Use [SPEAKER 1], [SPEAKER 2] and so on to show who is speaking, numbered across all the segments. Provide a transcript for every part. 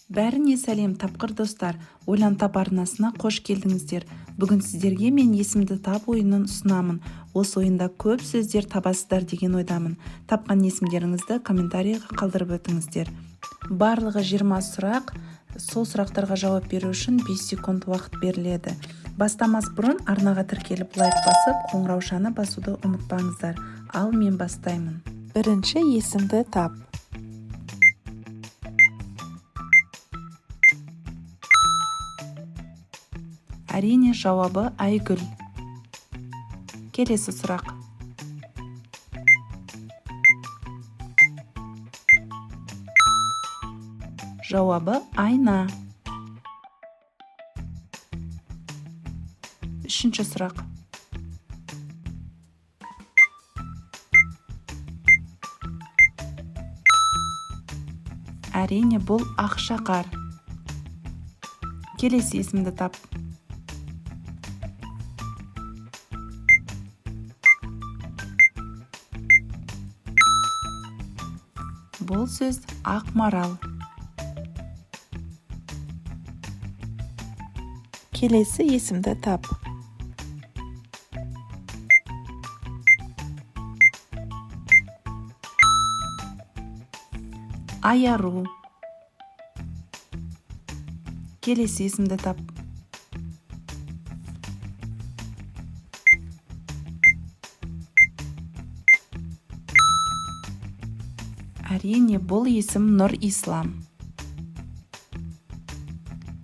[SPEAKER 1] Бәріне сәлем, тапқыр достар! Ойлан тап арнасына қош келдіңіздер. Бүгін сіздерге мен «Есімді тап» ойынын ұсынамын. Осы ойында көп сөздер табасыздар деген ойдамын. Тапқан есімдеріңізді комментарийға қалдырып өтіңіздер. Барлығы 20 сұрақ. Сол сұрақтарға жауап беру үшін 5 секунд уақыт беріледі. Бастамас бұрын арнаға тіркеліп, лайк басып, қоңыраушаны басуды ұмытпаңыздар. Ал мен бастаймын.
[SPEAKER 2] Бірінші есімді тап.
[SPEAKER 1] Әрине, жауабы Айгүл. Келесі сұрақ. Жауабы Айна. Үшінші сұрақ. Әрине, бұл Ақшақар. Келесі есімді тап. Бұл сөз Ақмарал.
[SPEAKER 2] Келесі есімді тап.
[SPEAKER 1] Айару. Келесі есімді тап. Әрине, бұл есім Нұр Ислам.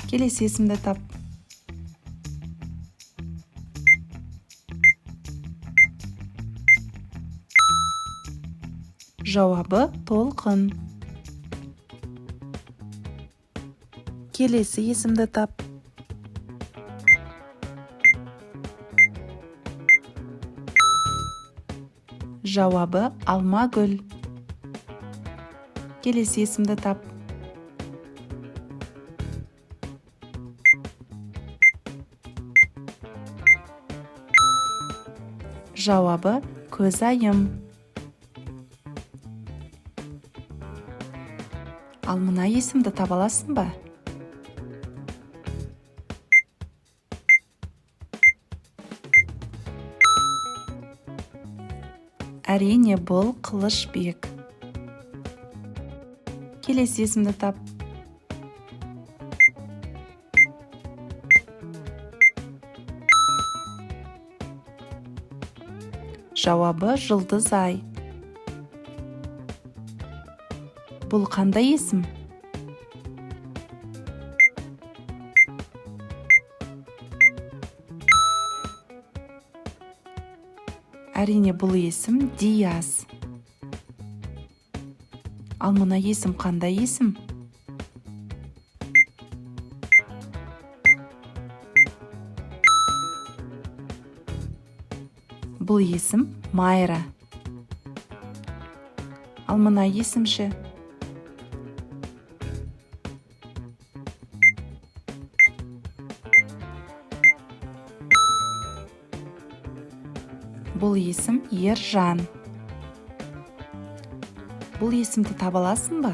[SPEAKER 1] Келесі есімді тап. Жауабы Толқын.
[SPEAKER 2] Келесі есімді тап.
[SPEAKER 1] Жауабы Алмагүл. Келесі есімді тап. Жауабы Көзайым. Ал мына есімді таба аласың ба? Әрине, бұл Қылышбек. Келесі есімді тап. Жауабы Жұлдызай. Бұл қандай есім? Әрине, бұл есім Диас. Ал мына есім қандай есім? Бұл есім Майра. Ал мына есім ше? Бұл есім Ержан. Бұл есімді таба аласың ба?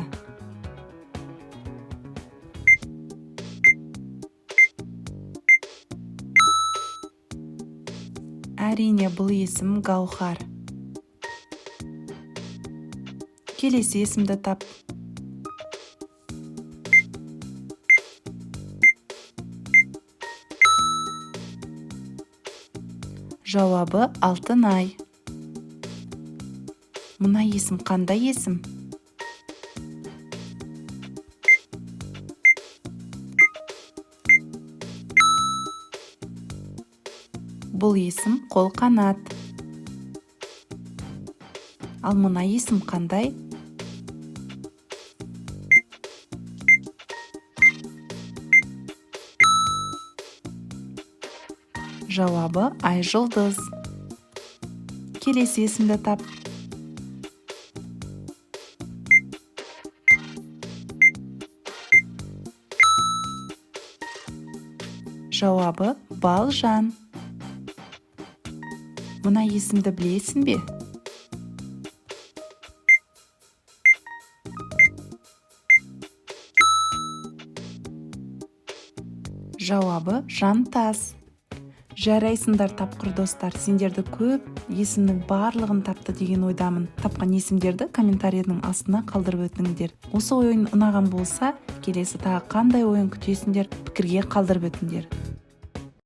[SPEAKER 1] Әрине, бұл есім Гаухар. Келесі есімді тап. Жауабы Алтынай. Мына есім қандай есім? Бұл есім Қолқанат. Ал мына есім қандай? Жауабы Айжұлдыз. Келесі есімді тап. Жауабы Балжан. Мына есімді білесің бе? Жауабы: Жантас. Жарайсыңдар, тапқыр достар! Сендерді көп есімнің барлығын тапты деген ойдамын. Тапқан есімдерді комментарийдің астына қалдырып өтіңдер. Осы ойын ұнаған болса, келесі тағы қандай ойын күтесіңдер, пікірге қалдырып өтіңдер.